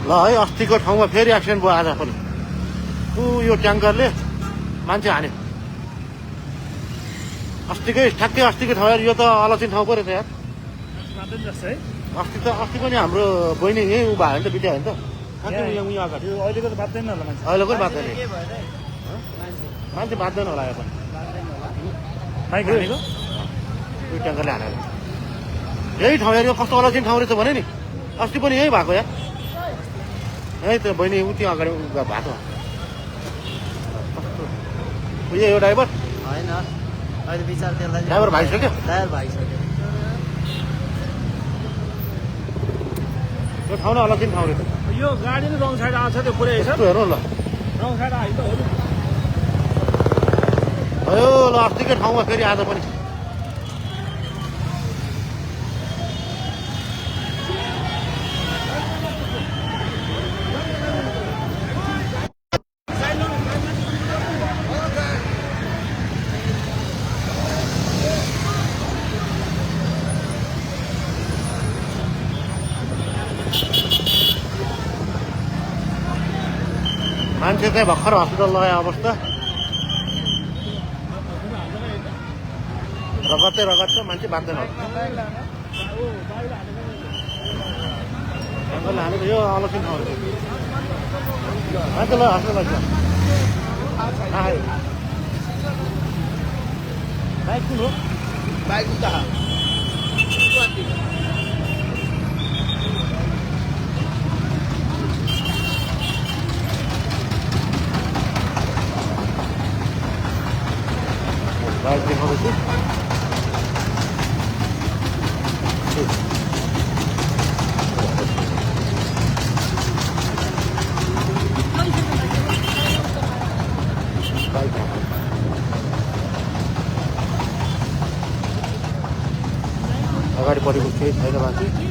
ल है अस्तिको ठाउँमा फेरि एक्सिडेन्ट भयो आज पनि यो ट्याङ्करले मान्छे हान्यो ठ्याक्कै अस्तिको ठाउँ यो त अलक्षित ठाउँ पो रहेछ यार अस्ति पनि हाम्रो बहिनी यहीँ उभा भयो नि त बित्या होइन त अहिलेको त बाध्दैन होला मान्छे अहिलेको पनि बाध्दैन मान्छे बाध्दैन होला यो पनि यो ट्याङ्करले हानेर यही ठाउँ यार यो कस्तो अलक्षित ठाउँ रहेछ भने नि अस्ति पनि यही भएको यार यही त बहिनी उ त्यो अगाडि भएको उयो यो ड्राइभर होइन अहिले विचार त्यसलाई ड्राइभर भाइसक्यो ड्राइभर भाइसक्यो यो ठाउँ न अलक्षित ठाउँ रहेछ यो गाडी नै रङ साइड आएको छ त्यो पुरै छ यस्तो हेर्नु ल रङ साइड आयो त भयो ल अस्तिकै ठाउँमा फेरि आज पनि मान्छे चाहिँ भर्खर हस्पिटल लगायो अवस्था रगत छ मान्छे बाँच्दैन हानेको यो अलक्षित ठाउँ मान्छे ल हस्पिटल लाग्छ बाइक कुन हो बाइक उता बाइक देखाउँदैछु अगाडि परेको केही छैन मान्छे